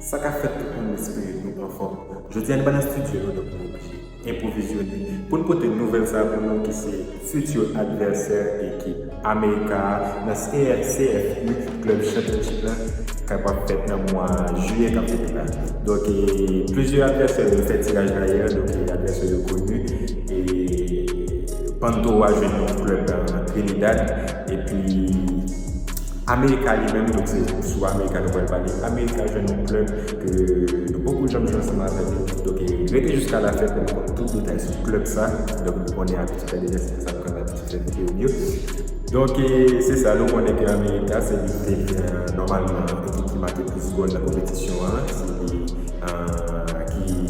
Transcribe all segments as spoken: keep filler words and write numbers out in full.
Sa k ap fèt tout moun, m espere nou anfòm. Jodi a nou pa nan estidyo nou, donk nou oblije enpwovizyone pou n pote nouvèl sa a pou nou, ki se fiti advèsè ekip Amerika a nan C F U Club Championship la k ap fèt nan mwa jiyè k ap vini la. Donk, e, plizyè advèsè yo fè tiraj la yè, donk, e, advèsè yo koni. E, Panto a jwenn yon klèb, e, Trinidad, epi Amerika li menm, donk se sou Amerika nou pral pale. Amerika jwenn yon klèb ke nou poko janm jwe ansanm avè li. Donk, e, rete jiska lafen pou n konn tout detay sou klèb sa. Donk, nou konnen abitid la deja, se sa nou konn abitid fè videyo nou yo. Donk, e, se sa, nou konnen ke Amerika, se li ki te, e, nòmalman, ekip ki make plis gòl nan konpetisyon an. Se li, e, ki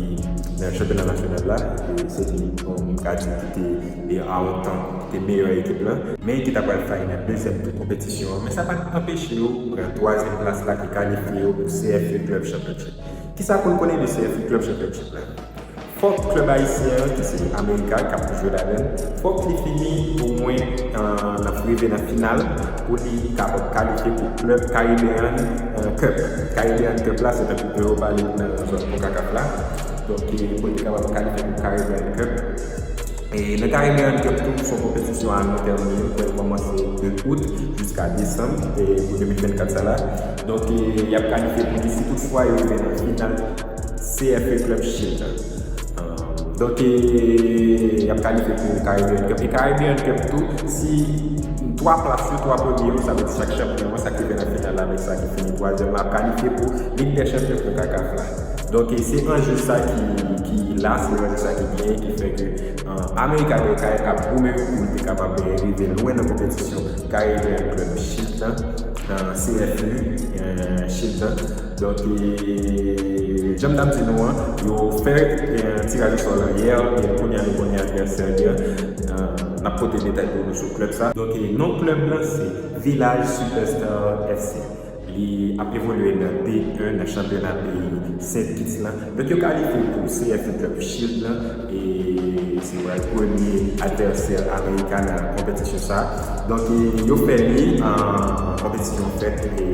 nan chanpyona nasyonal la. E se li, bon, m ka di, ki te, e, a yon tan, ki te meyè ekip la. Men ki ta pral fè nan dezyèm tou konpetisyon an. Men sa pa t anpeche yo pran twazyèm plas la ki kalifye yo pou C F U Club Championship. Kisa pou n konnen de C F U Club Championship la? Fòk klèb ayisyen an, ki se Amerika, k ap jwe ladan l, fòk li fini omwen, e, nan rive nan final pou li kapab kalifye pou klèb Caribbean, e, Cup. Caribbean Cup la, se tankou Europa League nan zòn konkakaf la. Donk, e, pou li kapab kalifye pou Caribbean Cup. E nan Caribbean Cup tou, se yon konpetisyon a long tèm li ye, pou l kòmanse de out jiska desanm, e, pou de mil vennkat sa la. Donk, e, y ap kalifye pou li si toutfwa yo rive nan final C F U Club Shield la. E, donk, e, y ap kalifye pou Caribbean Cup. E Caribbean Cup tou, si twa plas yo, twa premye yo, sa vle di chak chanpyon an, sa ki rive nan final la avèk sa ki fini twazyèm la, ap kalifye pou Lig dè Chanpyon konkakaf la. Donk, e se anje sa ki, ki la, se anje sa ki genyen, ki fè ke, e, Amerika gen kay k ap goumen pou l te kapab rive lwen nan konpetisyon Caribbean Club Shield la, e, C F U, e, Shield la. Donk, e, jan m t ap di nou an, yo fè, e, tiraj osò la yè, e kounye a nou konnen advèsè li an. E, n ap pote detay pou nou sou klèb sa. Donk, e, non klèb la se Village Superstar F C. Li ap evolye nan D un nan chanpyona peyi Sent Kitts la. Donk, yo kalifye pou C F U Club Shield la. E se pral premye advèsè Amerika nan konpetisyon sa. Donk, e, yo fè li an konpetisyon fèt, e,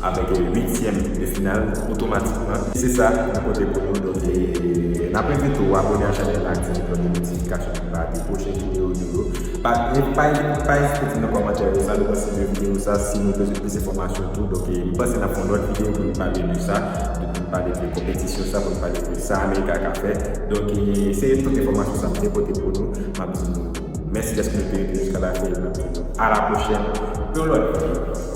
avèk, e, uityèm de final otomatikman. Se sa, nou pote pou nou. Donk, e, n ap envite w abòne a chanèl la, aktive klòch de notifikasyon pou n pa rate pwochen videyo nou yo. Pa, pa, pa ezite di nan kòmantè yo sa nou panse de videyo sa, si nou bezwen plis enfòmasyon tou. Donk, e, m panse n ap fè yon lòt videyo pou n pale de sa, pou n pale de konpetisyon sa, pou n pale de sa Amerika ka fè. Donk, e, se tout enfòmasyon sa m te pote pou nou. M ap di nou mèsi dèske nou te rete jiska lafen. M ap di nou a la pwochèn pou yon lòt videyo.